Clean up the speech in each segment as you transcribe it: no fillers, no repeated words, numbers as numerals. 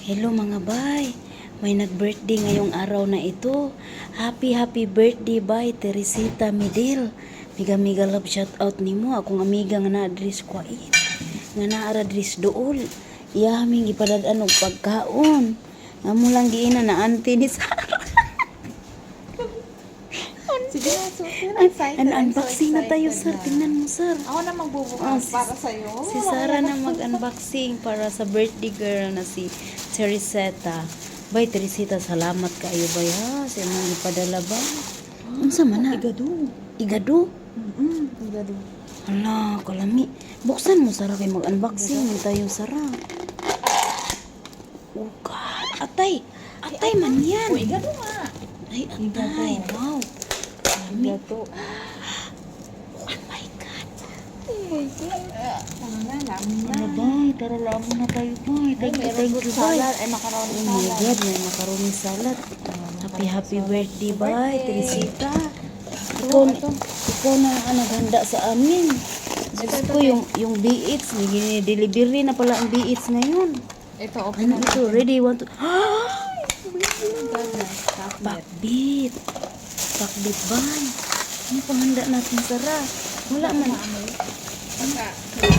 Hello, mga bay. May nag-birthday ngayong araw na ito. Happy happy birthday, bay Teresita Medel. Mega mega love shout out nimo, akong amiga nga naa diri sa Kuwait. Nga naa ra diri sa Duol. Iya aming gipadad-an og pagkaon. Amo lang giina na auntie ni Sarah. Sige na, so, excited. An I'm so unboxing na tayo, excited sir. na. Tingnan mo, sir. Ako na magbubukas Oh, para sa'yo. Si Sarah na mag-unboxing para sa birthday girl na si Teresita. Bay, Teresita, salamat kaayo bay ha. Sa imong ipadala ba? Unsa man na? Igado. Igado? Igado. Hala, kalami. Buksan mo, Sarah, kay mag-unboxing man tayo, Sarah. Oh God, atay. Atay man yan. Oh, igado nga. Ay, atay. Wow. Kalami. Igado. Oh my God. Oh my God. Tara na, lamon na. Tara, bay. Tara, lamon na tayo, bay. Thank you, Ay, thank meron you, bay. salad. Ay, macaroni Oh my salad. God, may macaroni salad. Happy, happy birthday, bye, Teresita. Ikaw, ito. ikaw na ang naghanda sa amin. Diyos Ito, ito, ko, yung B8s, delivery na pala ang B8s ngayon. Ito, open Ano na. ito? Ready? One, two. Oh my God, nice chocolate. Pakbit. Pakbit, bay. Ano panghanda natin, Sara? Wala man. Maamoy. Pagka,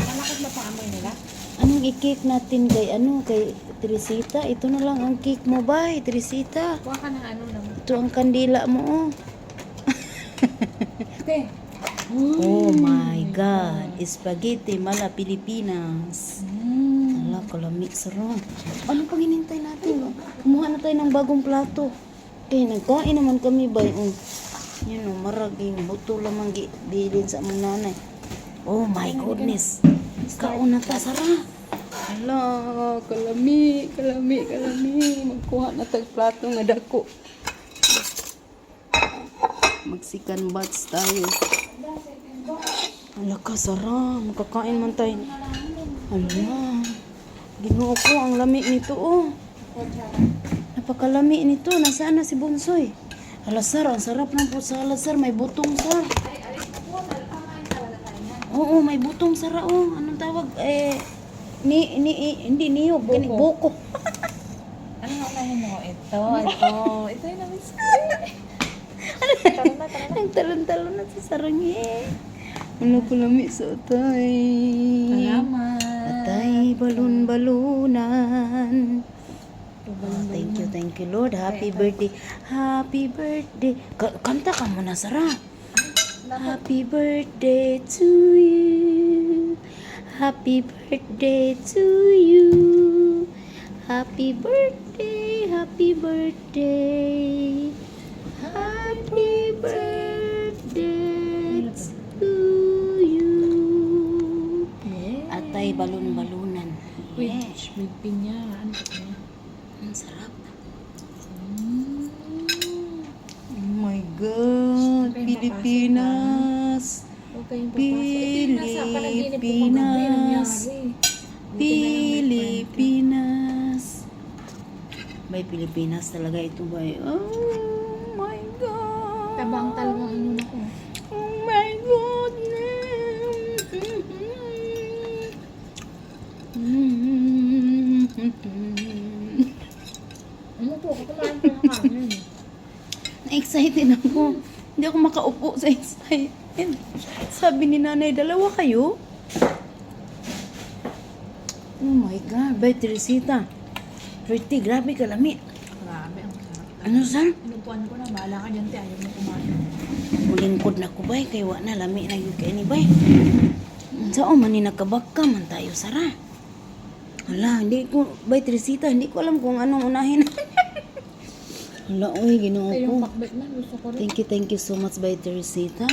malakas na paamoy nila. Anong i-cake natin kay ano, kay Teresita? Ito na lang ang cake mo, bay, Teresita. Kuha ka ng ano ng... Ito ang kandila mo, oh. Te. Oh my God. Spaghetti mala Pilipinas. Ala, kalami, sarap. Ano pang hinintay natin? Kumuha na tayo ng bagong plato. Kaya nagkain naman kami ba? Oh. Yun oh, maraging buto lamang bilin sa among nanay. Oh my goodness. Kaon na ta, Sara. Hala, kalami, kalami, kalami. Magkuha na tag plato nga dako. Magsikan bats tayo. Ala ka, Sara. Makakain man tayo. Ala. Ginoo ko, ang lami nito, oh. Napakalami nito. Nasaan na si Bonsoy? Ala, sir. Ang sarap ng pusa. Ala, sir. May butong, sir. Oo, may butong, sara, oh. Anong tawag? Eh, ni, hindi niyog. Kani, buko. Ano nga unahin mo? Ito, ito. Ito yung namiss ko. Tara na, tara na. Ang talon-talon na sa sarang eh. Ano ko lami sa atay. Salamat. Atay, balon-balunan. Oh, thank you, Lord. Happy birthday. Happy birthday. Kanta ka muna, Sara. Happy birthday to you. Happy birthday to you. Happy birthday, happy birthday. Happy birthday to you. Yeah. Atay, balon-balunan. Wait, Yeah. may pinya. Ano ba? Ang sarap. Oh my God, Huwag kayong Pilipinas. Huwag kayong papasok. Ito yung nasa panaginip ko kagabi. Pilipinas. Nangyari. Buti na lang may friend ka. Pilipinas. May Pilipinas talaga ito ba? Oh my God. Tabang talagang inuna ko. Oh my goodness. Umupo ka, kumain ka ng kanin. Na-excited ako. Hindi ako makaupo sa excited. Sabi ni nanay, "Dalawa kayo?" Oh my God, bay Teresita. Pretty, grabe kalami. Grabe, ang sarap. Ano, sir? Inupuan ko na, bahala ka dyan, te. Ayaw mo kumain. Mulingkod na ko bay, kay wa na lami na gyud kay ni bay. Unsa o man ni nakabaka man tayo, Sara. Hala, hindi ko bay Teresita, hindi ko alam kung anong unahin. Hala, oy, Ginoo Ay, ko. yung pakbet man, gusto ko rin. Thank you so much, bay Teresita.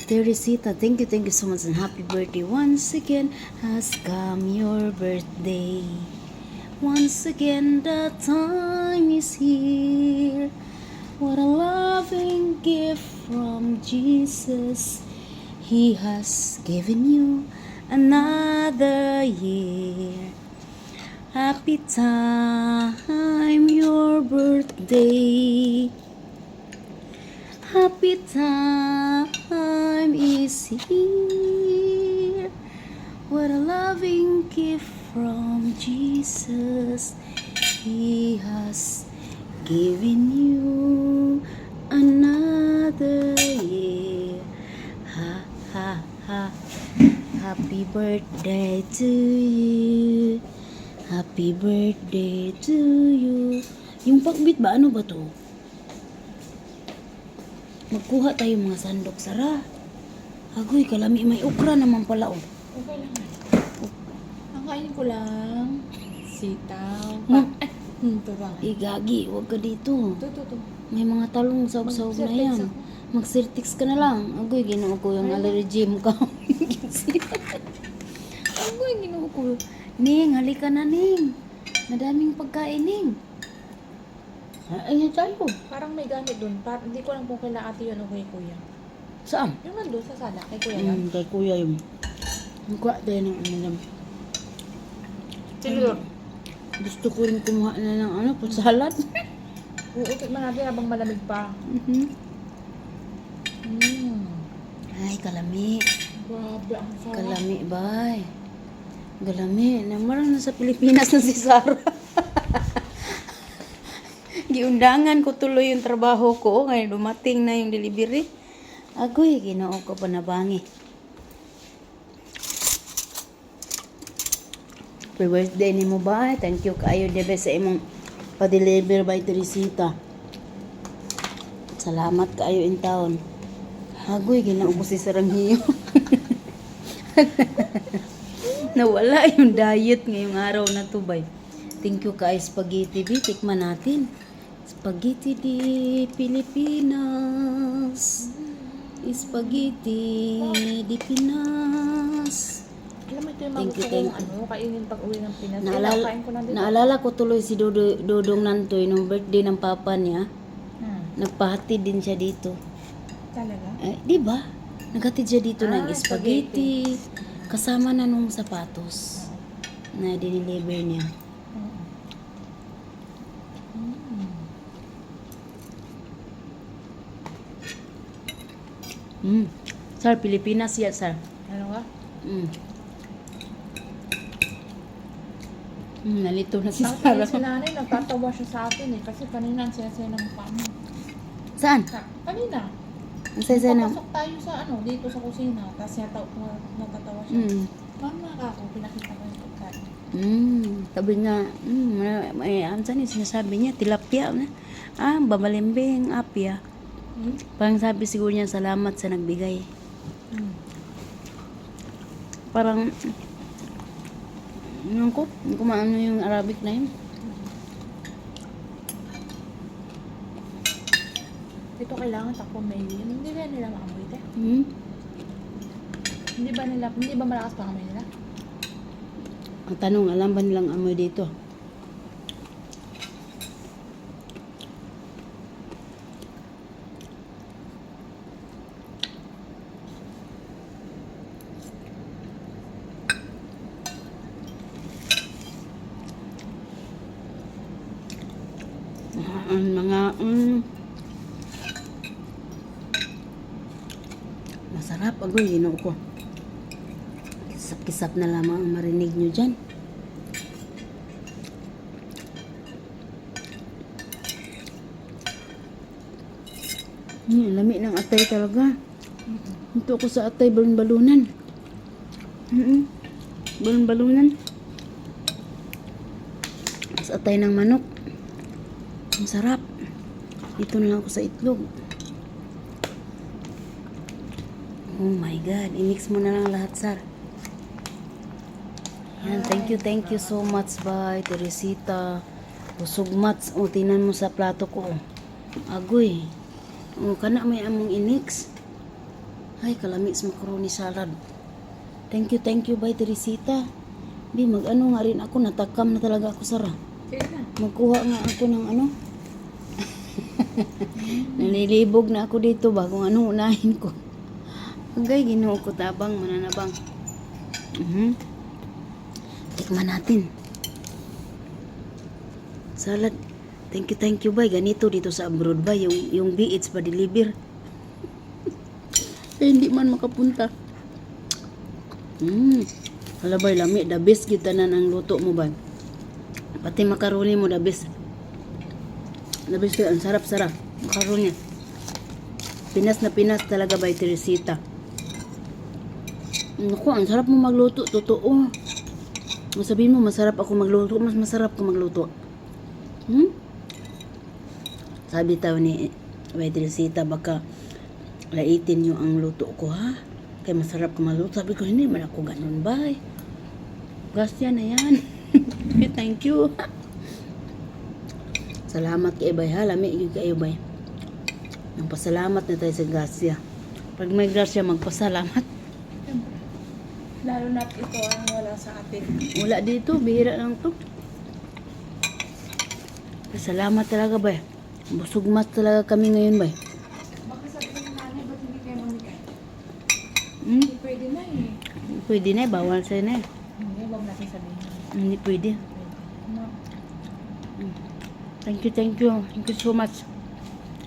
Teresita, thank you so much and happy birthday once again has come your birthday. Once again, the time is here. What a loving gift from Jesus. He has given you another year. Happy time, your birthday. Happy time is here. What a loving gift from Jesus. He has given you another year. Ha ha ha. Happy birthday to you. Happy birthday to you. Yung pakbit ba? Ano ba to? Magkuha tayo mga sandok, Sara. Agoy, kalami. May okra naman pala, oh. Okay lang. Ang kainin ko lang, sitaw. Ay, ito ba? Igagi, huwag ka dito. Ito, ito, ito. May mga talong saog-saog na Mag-Sirtex yan. ako. Mag-Sirtex ka na lang. Agoy, ginoo ko yung allergy mo ka. Agoy, ginoo ko. Ning, halika na, Ning. Madaming pagkain, Ning. Ay, na tayo. Parang may gamit dun. Hindi ko alam kung kila ate yun o kay kuya. Saan? Yung nandun sa sala, kay kuya yun. Kay kuya yun. Nagkuha tayo ng ano lang. Sino? Gusto ko rin kumuha na ng ano, fruit salad. Oo, tikman natin habang malamig pa. Ay, kalami. Grabe, ang sarap. Kalami, bay. Kalami. Namarang nasa Pilipinas na si Sarah. Giundangan ko tuloy yung trabaho ko. Ngayon dumating na yung delivery. Agoy, ginoo ko panabangi. Happy birthday ni mo ba? Thank you kaayo debe sa imong pa-deliver by Teresita. Salamat kaayo in town. Agoy, ginoo ko si Sarang Hiyo. Nawala yung diet ngayong araw na to, bay. Thank you kay Spaghetti B. Tikman natin. Spaghetti di Pilipinas. Spaghetti di Pinas. Alam mo, ito yung mga Thank you, gusto thank kong ano, kainin pag uwi ng Pinas. Naalala, Kain ko na dito. naalala ko tuloy si Dodo, Dodong Nantoy nung birthday ng papa niya. Nagpahatid din siya dito. Talaga? Eh, di ba? Naghatid siya dito ng Ah, spaghetti. Kasama na nung sapatos na dineliver niya. Sir, Pilipinas siya, sir. Ano ka? Nalito na si Bakit Sarah. si nanay, nagtatawa siya sa akin eh. Kasi kanina ang saya-saya ng mukha mo. Saan? Kanina. Ang saya na. Papasok tayo sa ano, dito sa kusina. Tapos natatawa siya. Mama ka ako, pinakita ko yung pagkain. Sabi niya, may, ano saan yung sinasabi niya? Tilapia. Na. Ah, babalimbing, apia. Parang sabi siguro niya, salamat sa nagbigay. Parang, ano ko, hindi ko maano yung Arabic na yun. Ito kailangan takbo may yun. Hindi ba nila maamoy te? Hmm? Hindi ba malakas pa amoy nila? Ang tanong, alam ba nilang amoy dito? Ah, ang mga masarap agoy ginoo ko. Kisap-kisap na lamang ang marinig nyo dyan. Lami ng atay talaga. Ito ako sa atay balon-balunan. Balon-balunan. Sa atay ng manok. Ang sarap. Dito na lang ako sa itlog. Oh my God. I-mix mo na lang lahat, sir. Yan, thank you so much, bye, Teresita. Busog mats. O, tinan mo sa plato ko. Oh. Agoy. O, kana may among i-mix. Ay, kalami sa macaroni salad. Thank you, bye, Teresita. Bi, mag-ano nga rin ako. Natakam na talaga ako, Sara. Sige na. Magkuha nga ako ng ano. Nalilibog na ako dito ba kung ano unahin ko. Agay, ginoo ko tabang, mananabang. Tikman natin. Salad. Thank you, bay. Ganito dito sa abroad, bay. Yung BH pa deliver. Eh, hindi man makapunta. Hala, bay, lami. The best kita na ang luto mo, bay. Pati macaroni mo, the best. The best, ang sarap-sarap. Macaroni. Pinas na Pinas talaga by Teresita. Naku, ang sarap mo magluto. Totoo. Sabihin mo, masarap ako magluto. Mas masarap ka magluto. Sabi tayo ni Bay Teresita, baka laitin niyo ang luto ko, ha? Kaya masarap ka magluto. Sabi ko, hindi man ako ganun, bay. Gasya na yan. Thank you. Salamat kay Bay, ha? Lami gyud kayo, bay. Nang pasalamat na tayo sa grasya. Pag may grasya, magpasalamat. Lalo na't ito ang wala sa atin. Wala dito, bihira lang to. Salamat talaga, bay. Busog mas talaga kami ngayon, bay. Baka sabihin ng nanay, ba't hindi kayo mamigay? Hmm? Hindi pwede na eh. Pwede na, eh. Bawal sa'yo na eh. Hindi, wag natin sabihin. Hindi pwede. No. Thank you, thank you. Thank you so much.